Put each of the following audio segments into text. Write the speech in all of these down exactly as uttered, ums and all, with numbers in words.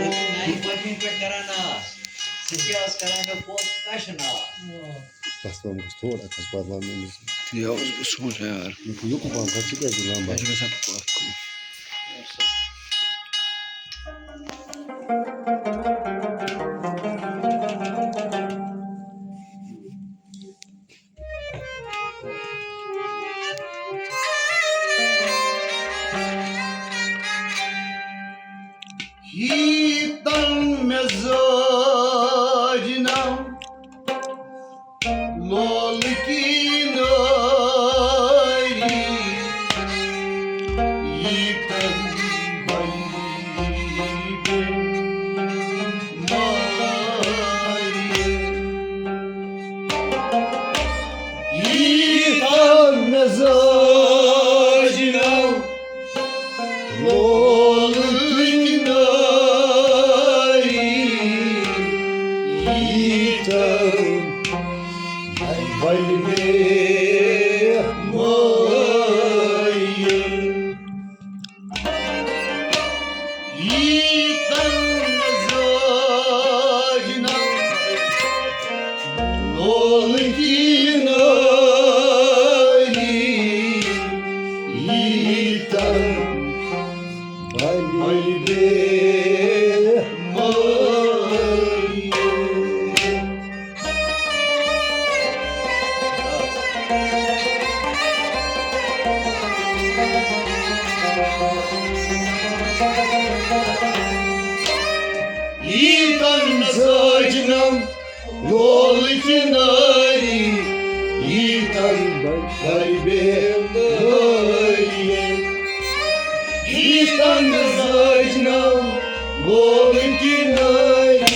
نَیہِ بَٹھِنۍ پٮ۪ٹھ کران ناس۔ ژٕ کیٛاہ ٲس کران مےٚ پونٛسہٕ کَشہٕ ناس؟ تَتھ تام گوٚژھ تھوڑا کھس بدلاونہٕ أمِس۔ یہِ اوس بہٕ سونٛچان یار۔ یہِ یُکُن پَہَم کھس، ژٕ کیٛازِ چھُکھ لَمبان؟ مےٚ چھُ گژھان پَتھ کُن۔ ییٖتن مزاجنم لولہٕ کی نٲری، ییٖتن بلہِ مٲرۍ۔ ییٖتن مزاجنم لولہٕ کی نٲری، ییٖتن بلہِ مٲرۍ۔ ییٖتن مزاجنم لولہٕ کی نٲری، ییٖتن بلہِ بے مٲرۍ۔ ییٖتن مزاجنم لولہٕ کی نٲری، ییٖتن بلہِ بے مٲرۍ۔ ییٖتن مزاجنم لولہٕ کی نٲری۔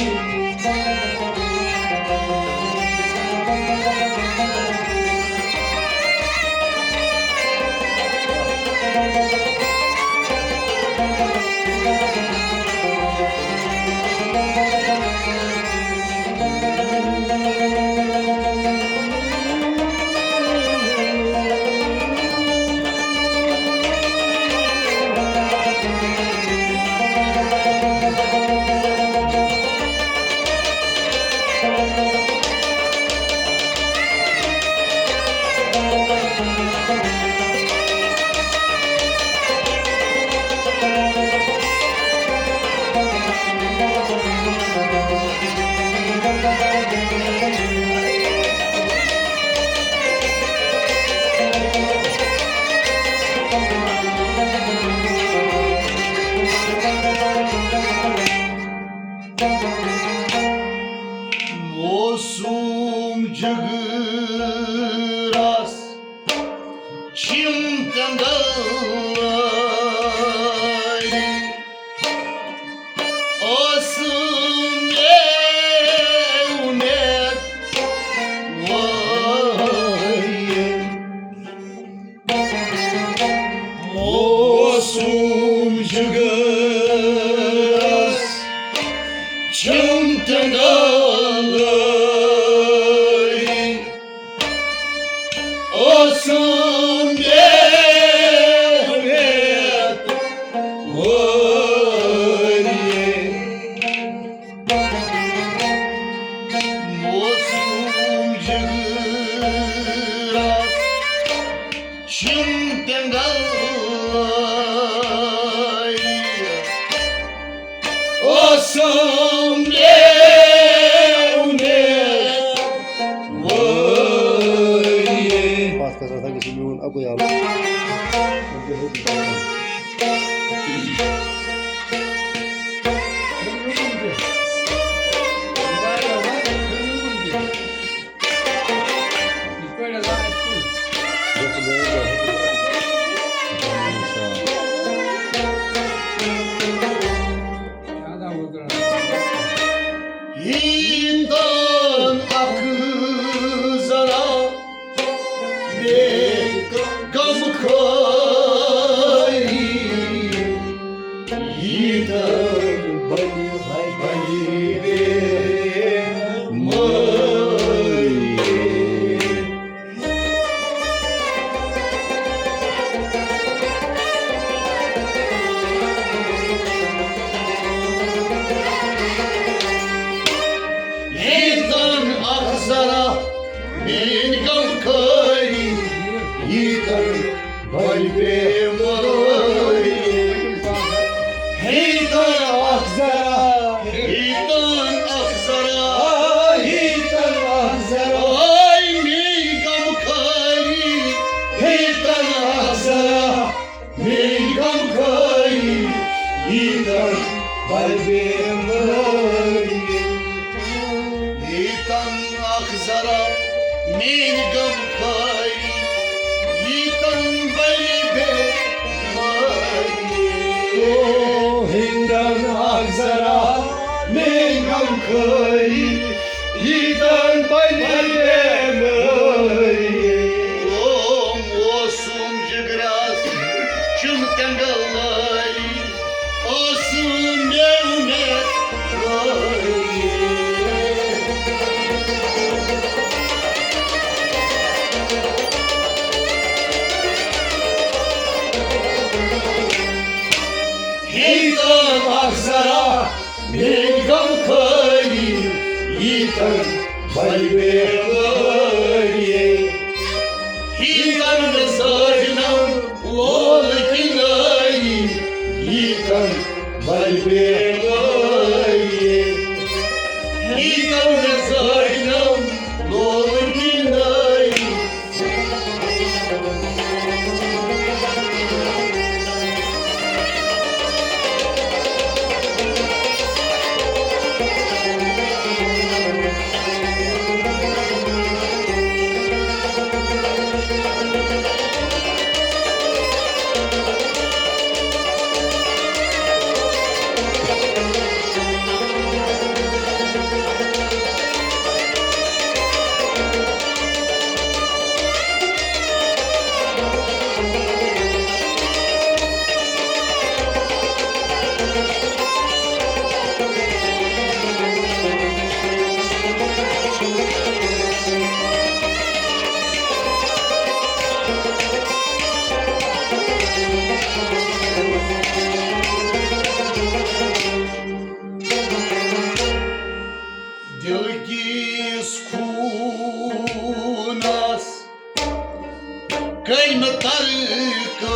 موسوم جگرس چھِم تندل لٲری۔ ٲسہٕ مےٚ اُمید وٲرۍ۔ موسوم جگرس چھِم تندل لٲری۔ ٲسہٕ مےٚ اُمید وٲرۍ۔ موسوم جگرس چھِم تندل لٲری۔ ٲسہٕ مےٚ اُمید وٲرۍ۔ پتھ کھسا تھا گژھِ میون اکُے حال۔ ییٖتن اکھ ذرا بے غم خٲری، ییٖتن بلہِ بلہِ بے مٲرۍ۔ میٲنۍ غم خٲری، ییٖتن بلہِ بیمٲری۔ ہیٚیتن اکھ ذرا، ہیٚیتن اکھ ذرا، ہیٚیتن اکھ ذرا۔ آے میٲنۍ غم خٲری، ہیٚیتن اکھ ذرا۔ میٲنۍ غم خٲری، ییٖتن بلہِ بیمٲری۔ ییٖتن اکھ ذرا، میٲنۍ غم خٲری، ییٖتن بلہِ بیمٲری۔ او ہیٚیتن اکھ ذرا، میٲنۍ غم خٲری، ییٖتن بلہِ بیمٲری۔ او موسم جگرس چھُم تنگلٲری، ٲسٕم مےٚ اُمید لٲری۔ ہیٚیتن اکھ ذرا، میٲنۍ غم خٲری، ییٖتن بلہِ بیمٲری۔ ییٖتن مےٚ زٲجنم لولہٕ کِنٲری، ییٖتن بلہِ بیمٲری۔ ییٖتن مےٚ زٲجنم لولہٕ کِنٲری۔ دل کِس خوٗنس کٔرۍ مےٚ ترکٲری،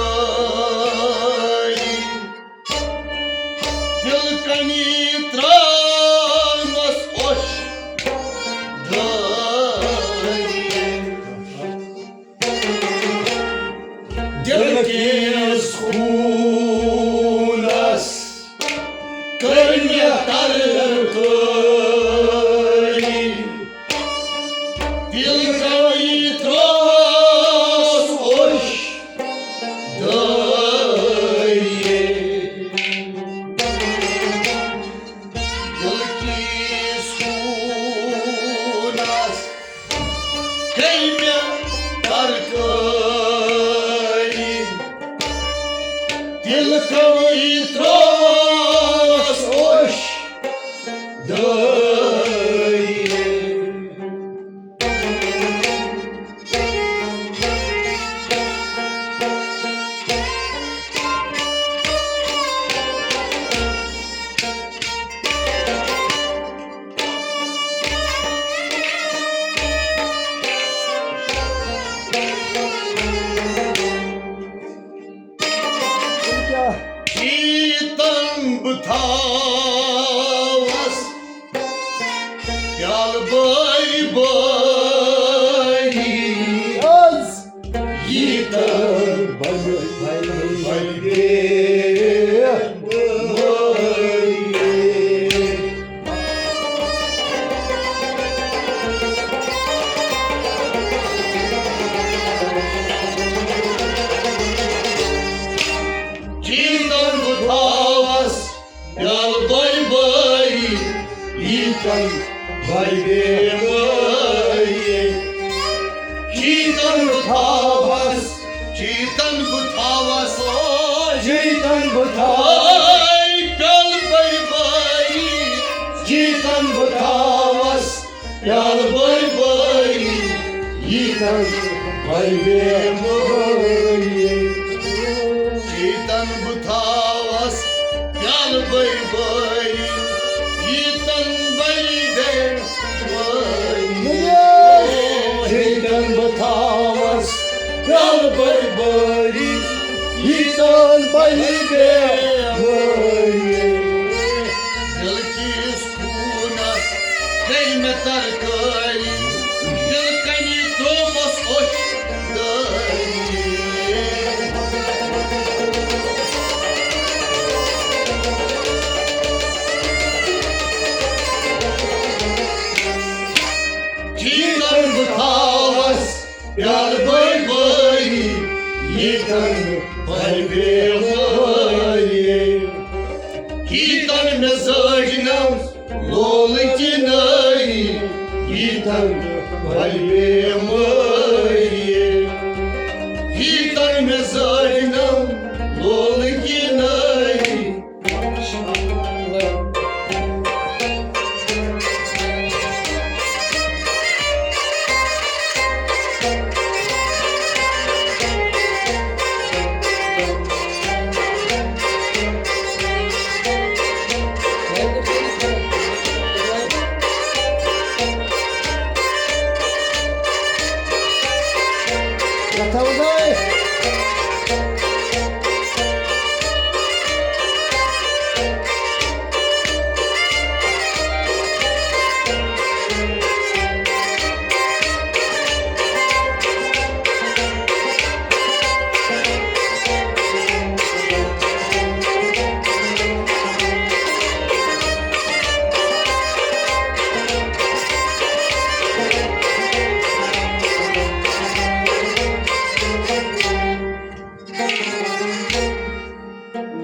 دل کنی ترٲومس اوش دٲری۔ دل کِس خوٗنس کٔرۍ مےٚ ترکٲری، دل کنی ترٲومس اوش دٲری۔ دل کِس خوٗنس کٔرۍ مےٚ ترکٲری، دل کنی ترٲومس اوش دٲری۔ ییٖتن بہٕ تھاوس پیالہٕ بٲے بٲری، آز ییٖتن بہٕ بہٕ بہٕ بہٕ چیٖتن بہٕ تھاوس پیالہٕ بٔرۍ بٔرۍ، ییٖتن بٔرۍ بٔرۍ۔ چیٖتن بہٕ تھاوس، چیٖتن بہٕ تھاوس، چیٖتن بہٕ تھاوس۔ پیالہٕ بٔرۍ بٔرۍ، چیٖتن بہٕ تھاوس۔ پیالہٕ بٔرۍ بٔرۍ، ییٖتن بٔرۍ بٔرۍ۔ ییٖتن بہٕ تھاوس، پیالہٕ بٔرۍ بٔرۍ، ییٖتن بٔرۍ بٔرۍ۔ پیالہٕ بٔرۍ بٲری، ییٖژہن بلہِ بیمٲری۔ دِل کِس خوٗنس گٔے مےٚ ترکٲری، دِل کنہِ ترٛوومس اوٚش دٲری۔ ٹھیٖک کر بہٕ تھاوس پیالہٕ بٔرۍ بٲری، ییٖتن بلہِ بیمٲری۔ ییٖتن مےٚ زٲج نہٕ لولہٕ کِنٲری، ییٖتن بلہِ بیمٲری۔ ییٖتن مےٚ زٲج نہٕ لولہٕ کِنٲری۔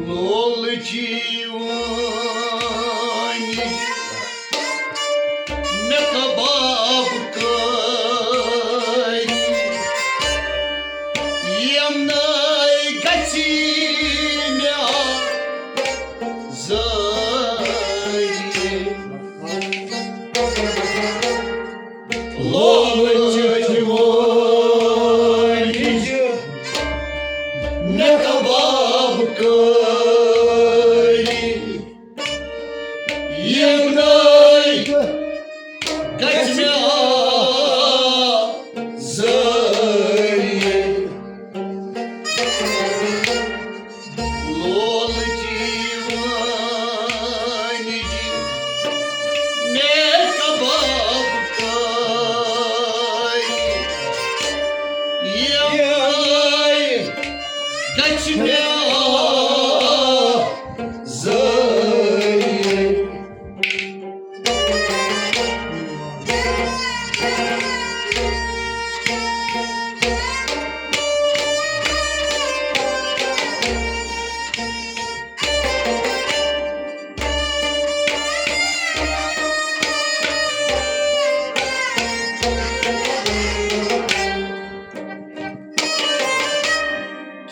لولہٕ چیٖوٲنۍ مےٚ کباب کٲرۍ، یِم نَے گژھی مےٚ زٲرۍ۔ لولہٕ چیٖوٲنۍ مےٚ کباب کٲری، یِم نَے گژھِ مےٚ زٲرۍ۔ لولہٕ چیٖوٲنۍ مےٚ کباب کٲرۍ، یِم نَے گژھِ مےٚ زٲرۍ۔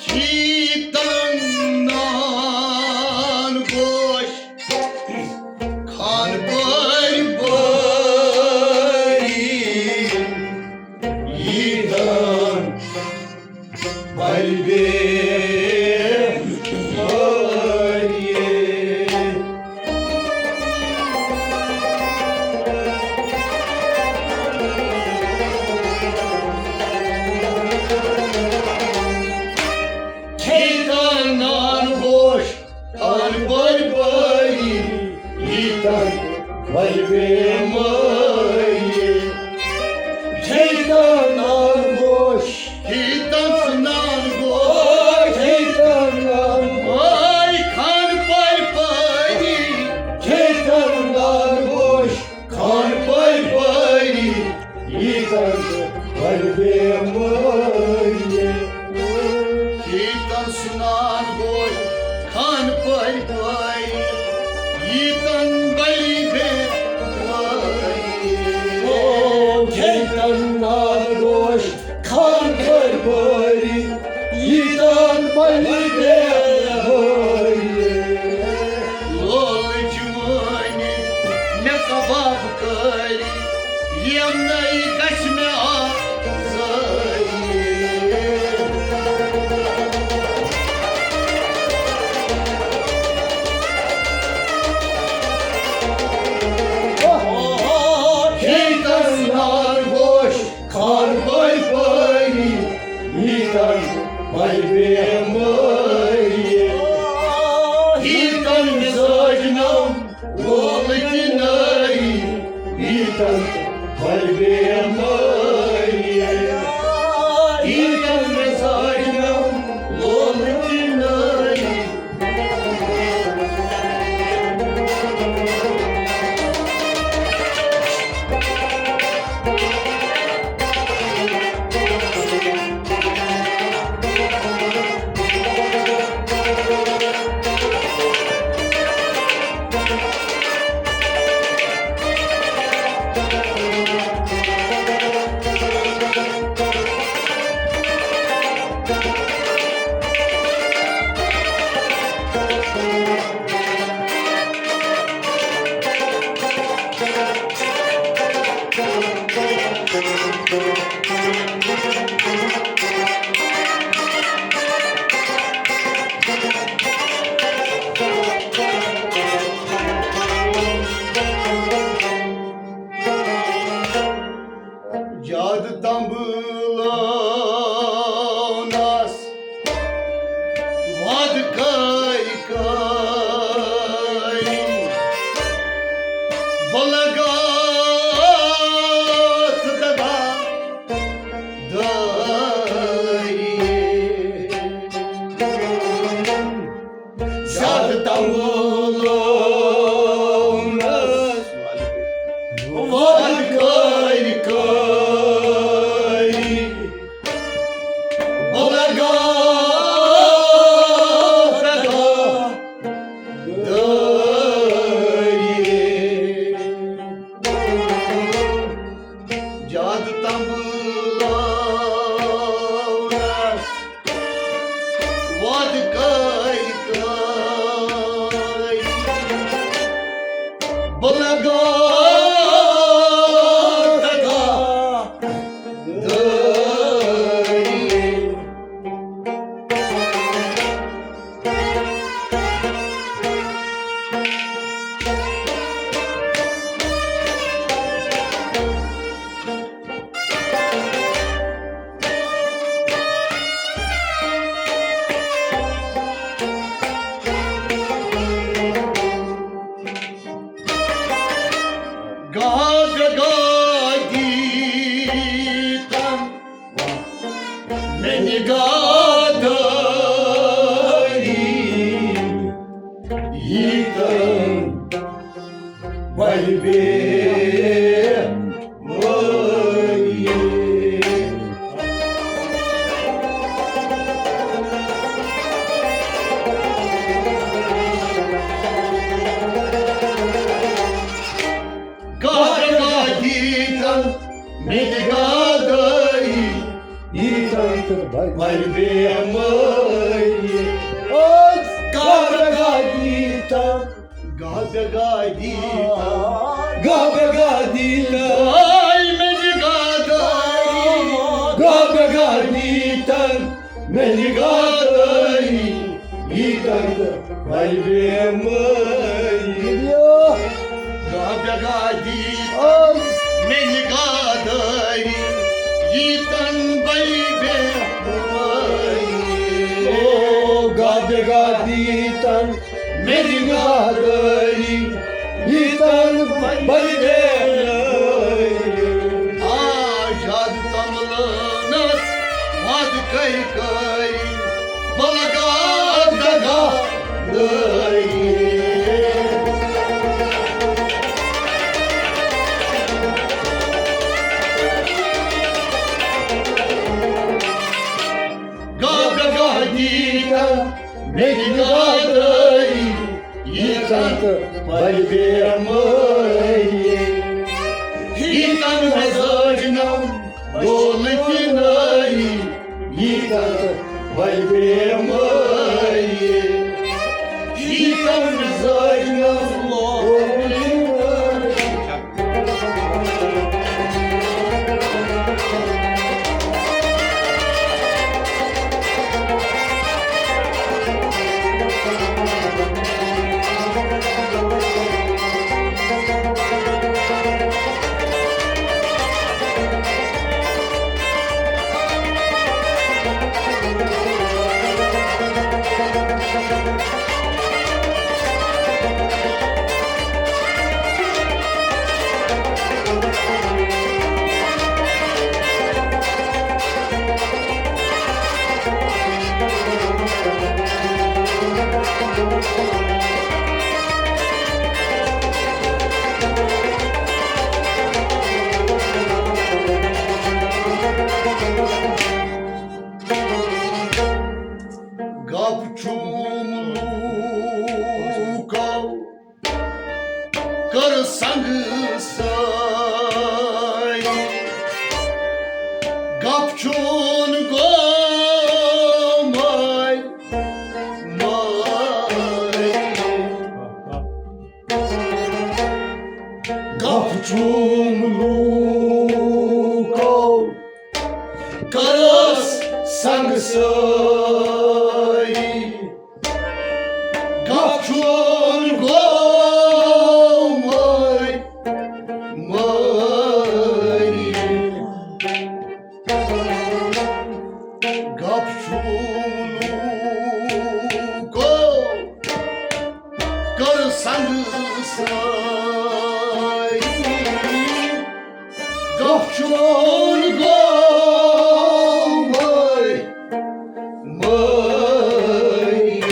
کھیتن نان گوش خان بٲرۍ بٲری، ییٖتن بلہِ بیمٲری۔ کھیتن نان گوش خان بٲرۍ بٲری، ییٖتن بلہِ بیمٲری۔ کھیتن نان گوش کھیتن سُہ نان گوش، کھیتن نان گوش، خان بٲرۍ بٲری۔ کھیتن نان گوش خان بٲرۍ بٲری، ییٖتن بلہِ بیمٲری۔ ییٖتن سُہ نان گوش خان بٲرۍ بٲری، ییٖتن بلہِ بیمٲری۔ او کھیتن نان گوش خان بٲرۍ بٲری، ییٖتن بلہِ بیمٲری۔ لولہٕ جوٲنۍ مےٚ کباب کٲری، یِم نَے گژھِ مےٚ آزٲری۔ کھیتن نان گوش خان بٲرۍ بٲری، بَے بیمٲری۔ ییٖتٮ۪ن مِزاج نَم لولہٕ کِنۍ نٲری، ییٖتٮ۪ن بَے بیمٲری۔ ییٖتٮ۪ن مِزاج نَم لولہٕ کِنۍ نٲری۔ زیادٕ تنبہٕ لونس وعدٕ کٔرۍ کٔرۍ۔ بہٕ لگاوتھ دگا دٲری۔ زیادٕ تنبہٕ لونس وعدٕ کٔرۍ کٔرۍ۔ بہٕ لگاوتھ دگا دٲری۔ زیادٕ تنبہٕ لونس وعدٕ کٔرۍ کٔرۍ۔ بہٕ لگاوتھ دگا دٲری۔ گاہ بے گاہ دیٖتن مےٚ نگاہ دٲری، ییٖتن بَے بیمٲری۔ گاہ بے گاہ دیٖتن مےٚ نگاہ دٲری، ییٖتن تہٕ بَے بیمٲری۔ گاہ بے گاہ دیٖتن، گاہ بے گاہ دیٖتن، گاہ بے گاہ دیٖتن، آے مےٚ نگاہ دٲری۔ گاہ بے گاہ دیٖتن مےٚ نگاہ دٲری، ییٖتن تہٕ بَے بیمٲری۔ گاہ بے گاہ دیٖتن مےٚ نگاہ دٲری، ییٖتن بَے بیمٲری۔ او گاہ بے گاہ دیٖتن مےٚ نگاہ دٲری، ییٖتن بَے بیمٲری۔ آ، زیادٕ تنبہٕ لونس وعدٕ کٔرۍ کٔرۍ۔ بہٕ لگاوتھ دگا دٲری۔ گاہ بے گاہ دیٖتن مےٚ نگاہ دٲری، ییٖتن تہٕ بَے بیمٲری۔ ییٖتن مِزاج نَم لولہٕ کِنۍ نٲری، ییٖتن تہٕ بَے بیمٲری۔ ییٖتن مِزاج نَم لولہٕ کِنۍ نٲری۔ گپ چھُم لوٗکو کٔر سنگہٕ سٲرۍ۔ گپ چھُن گوٚمُے مٲرِتھ۔ گپ چھُم لوٗکو کٔرٕس سنگہٕ سٲرۍ۔ گپ چھُن گوٚمُے مٲرِتھ۔ گپ چھُم لوٗکو کٔر سنگہٕ سٲرۍ۔ گپ چھُن گوٚمُے مٲرِتھ۔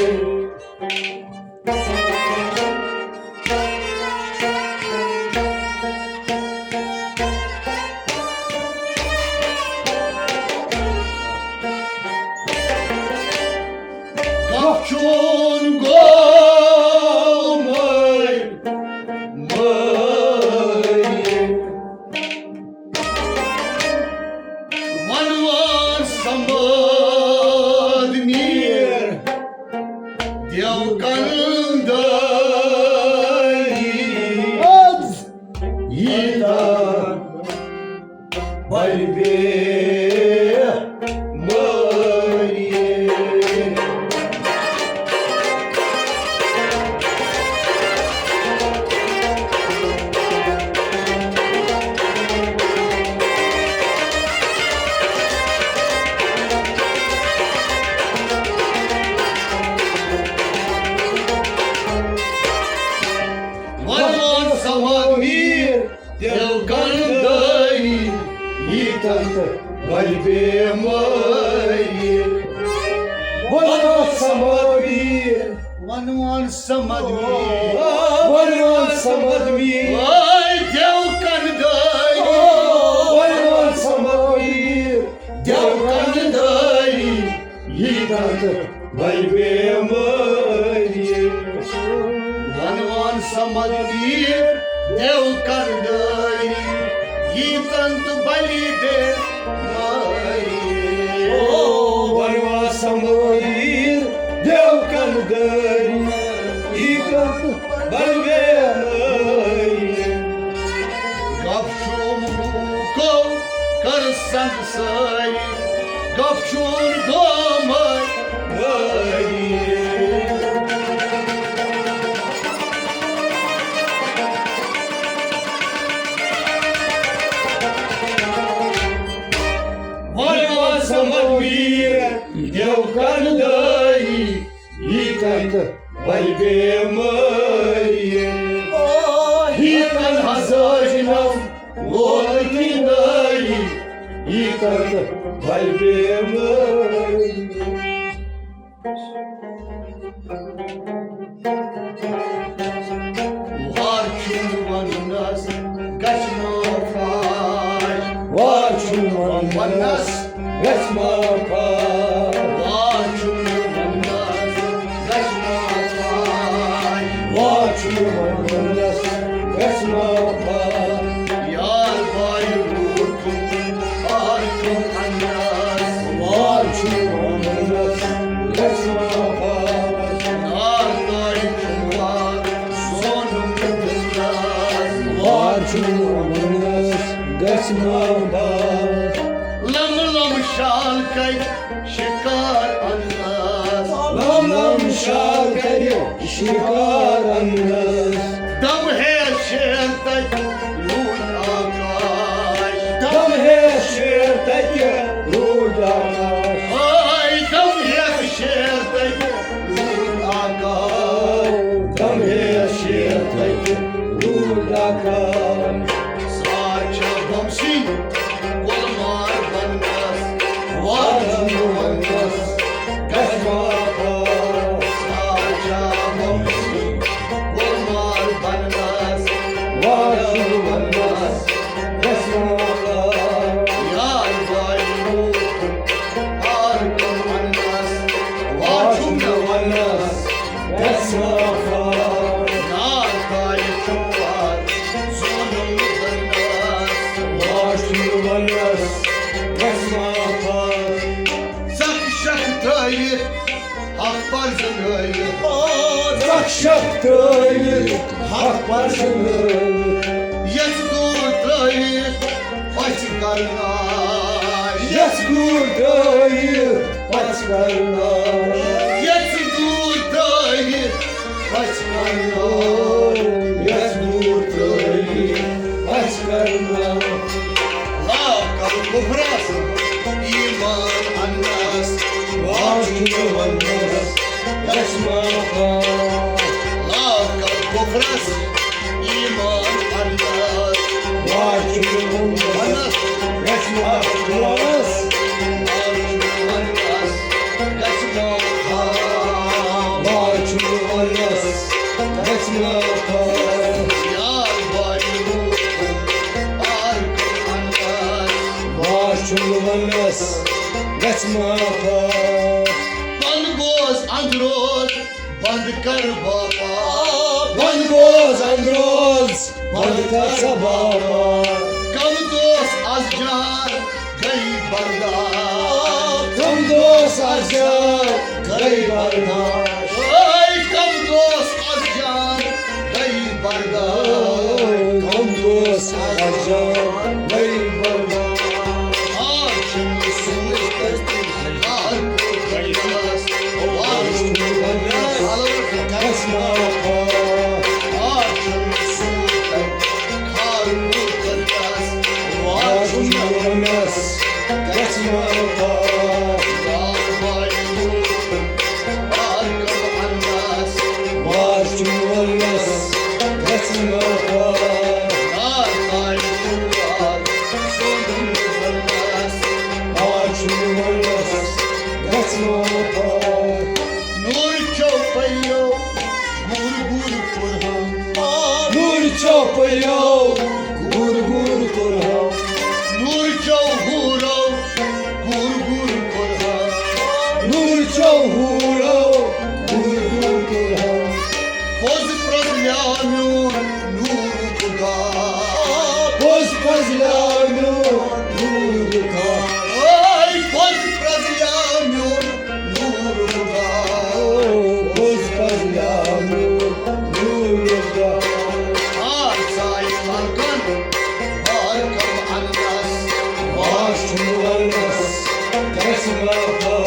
گپ چھُن گوٚمُے مٲرِتھ۔ وَنوان سمد میٖر دیوکنداری۔ ییٖتاہ بلہِ بے مٲرِتھ۔ وَنوان سمد میٖر دیوکنداری، ییٖتن تہٕ بلہِ بے مٲرِتھ۔ وَنوان سمد میٖر۔ وَنوان سمد میٖر۔ وَنوان سمد میٖر۔ اے دیوکنداری۔ وَنوان سمد میٖر۔ دیوکنداری، ییٖتن تہٕ بلہِ بے مٲرِتھ۔ وَنوان سمد میٖر دیوکنداری، ییٖتن تہٕ بلہِ بے مٲرِتھ۔ او، وَنوان سمد میٖر دیوکنداری، ییٖتن تہٕ بلہِ بے مٲرِتھ۔ گپ چھُم لوٗکو کٔر سنگہٕ سٲرۍ۔ گپ چھُن گوٚمُے مٲرِتھ۔ وَنوان سمد میٖر دیوکنداری، ییٖتن تہٕ بلہِ بے مٲرِتھ۔ ییٖتن ہسا جنم وول کِناری، ییٖتن تہٕ بلہِ بے مٲرِتھ۔ وار چھُم وننس گژھِ ما فاش۔ وار چھُم وننس گژھِ ما فاش۔ وار چھُم وننس گژھِ ما فاش۔ وار چھُم وننس گژھِ ما فاش۔ یار بایہِ روٗدُم ہار کم انداز۔ وار چھُم وننس گژھِ ما فاش۔ نار تارِ چھُم وار سونُم دِلداز۔ وار چھُم وننس گژھِ ما فاش۔ لم لم شال کَرِ شِکار انداز۔ لم لم شال کَرِ شِکار انداز۔ دم ہے شیر تَتہِ روٗد آکاش۔ دم ہے شیر تَتہِ روٗد آکاش۔ ہاے دم ہے شیر تَتہِ روٗد آکاش۔ دم ہے شیر تَتہِ روٗد آکاش۔ ساچھا بم سنگھ کۄلمار وننس۔ وارن وننس گژھِ ما فاش۔ ساچھا بم وار چھُم نہٕ وننس، گژھِ مےٚ وفا۔ یار باے موٗٹھ، وار کم وننس، وار چھُم نہٕ وننس، گژھِ مےٚ وفا۔ یار باے چھُم وار، زونُم نہٕ وننس، وار چھُم نہٕ وننس، گژھِ مےٚ وفا۔ ژکھ شکھ ترٲوِتھ، حق پرزنٲوِتھ۔ آ، ژکھ شکھ ترٲوِتھ، حق پرزنٲوِتھ۔ یژھ دوٗر ترٲوِتھ، پژھ کرناو۔ یژھ دوٗر ترٲوِتھ، پژھ کرناو۔ یژھ دوٗر ترٲوِتھ، پژھ کرناو۔ یژھ دوٗر ترٲوِتھ، پژھ کرناو۔ لاو کر کفرس ایمان اننس، وار چھُم نہٕ وننس، گژھِ مےٚ وفا۔ لاو کر کفرس ایمان اننس، وار چھُم نہٕ وننس، گژھِ مےٚ وفا۔ وار چھُم نہٕ وننس، گژھِ مےٚ وفا۔ وار چھُم نہٕ وننس، گژھِ مےٚ وفا۔ یار باے موٗٹھ، وار کم وننس۔ وار چھُم نہٕ وننس، گژھِ مےٚ وفا۔ بند گوس اندروز، بند کر باپار۔ بند گوس اندروز، بند کر سا باپار۔ کم دوس از جان، گٔے برداشت۔ کم دوس از جان، گٔے برداشت۔ اے کم دوس از جان، گٔے برداشت۔ کم دوس از جان، گٔے برداشت۔ آ چھُم سوٗز تٔتی، آ کوٚر برداشت۔ آ چھُم برداشت۔ آ چھُم سوٗز تٔتی۔ خار کوٚر برداشت، وار چھُم نہٕ وننس، گژھِ مےٚ وفا۔ یار باے موٗٹھ، وار کم وننس۔ وار چھُم نہٕ وننس، گژھِ مےٚ وفا۔ یار باے موٗٹھ، وار چھُم نہٕ وننس۔ وار چھُم نہٕ وننس، گژھِ مےٚ وفا۔ نوٗر چوپیو گُر گُر کوٚرہم۔ نوٗر چوپیو گُر گُر کوٚرہم۔ نوٗر چو حورو گُر گُر کوٚرہم۔ نوٗر چو حورو گُر گُر کوٚرہم۔ پوٚز پرٛزلیٛاو میون نوٗر خۄدا۔ پوٚز پرٛزلیٛاو میون نوٗر خۄدا۔ اے پوٚز پرٛزلیٛاو میون نوٗر خۄدا۔ پوٚز پرٛزلیٛاو میون نوٗر خۄدا۔ آ ژایہِ ملکن بار کم اننس۔ وار چھُم نہٕ وننس، گژھِ مےٚ وفا۔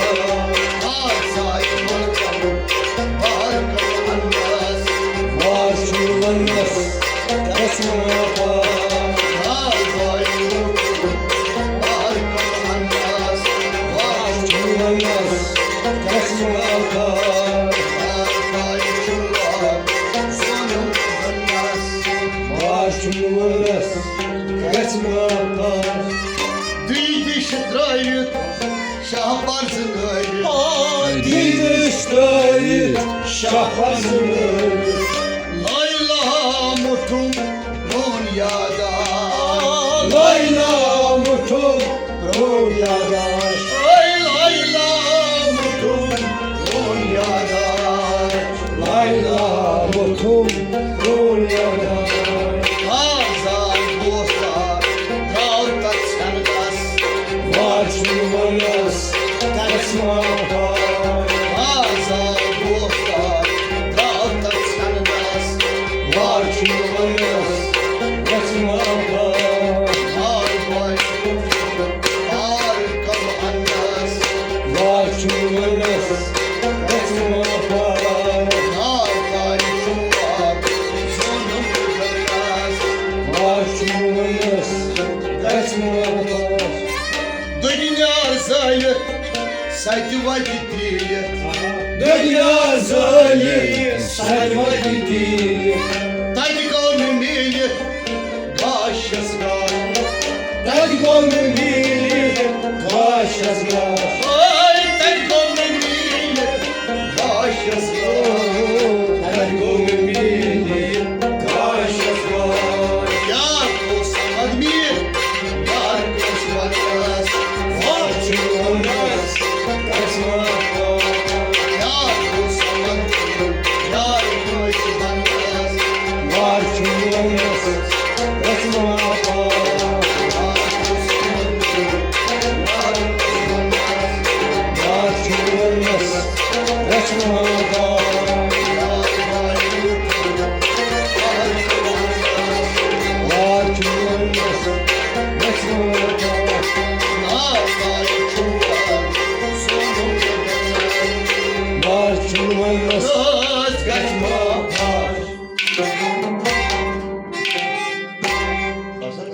آ ژایہِ ملکن بار کم اننس۔ وار چھُم نہٕ وننس، گژھِ مےٚ وفا۔ آ ژایہِ ملکن بار کم اننس۔ وار چھُم نہٕ وننس، گژھِ مےٚ وفا۔ آ ژایہِ چھُم وار، زونُم وننس۔ وار چھُم نہٕ وننس، گژھِ مےٚ وفا۔ دٕے دِش ترٲوِتھ، شاہ پرزنٲوِتھ۔ آ، دٕے دِش ترٲوِتھ، شاہ پرزنٲوِتھ۔ لایلا مُٹھُم پرون یاد آو۔ لایلا مُٹھُم پرون یاد آو۔ اے لایلا مُٹھُم پرون یاد آو۔ لایلا مُٹھُم پرون یاد آو۔ آزاد دوستا درٛاو تتھ ژھٮ۪نس۔ وار چھُم نہٕ وننس، گژھِ مےٚ وفا۔ آزاد دوستا درٛاو تتھ ژھٮ۪نس۔ وار چھُم نہٕ وننس، گژھِ مےٚ وفا۔ R boy, are come اننس۔ وار چھُم نہٕ وننس، گژھِ مےٚ وفا۔ آر بوے، آر زونُم وننس۔ وار چھُم نہٕ وننس، گژھِ مےٚ وفا۔ دُنیا زٲلِتھ، سَتہِ وَتہِ ترٛیلِتھ۔ دُنیا زٲلِتھ، سَتہِ وَتہِ ترٛیلِتھ۔ تَتہِ گوٚو مےٚ میٖلِتھ گاشَس گاش۔ تَتہِ گوٚو مےٚ میٖلِتھ گاشَس گاش۔ ہاے، تَتہِ گوٚو مےٚ میٖلِتھ گاشَس گاش۔ تَتہِ گوٚو مےٚ میٖلِتھ گاشَس گاش۔ March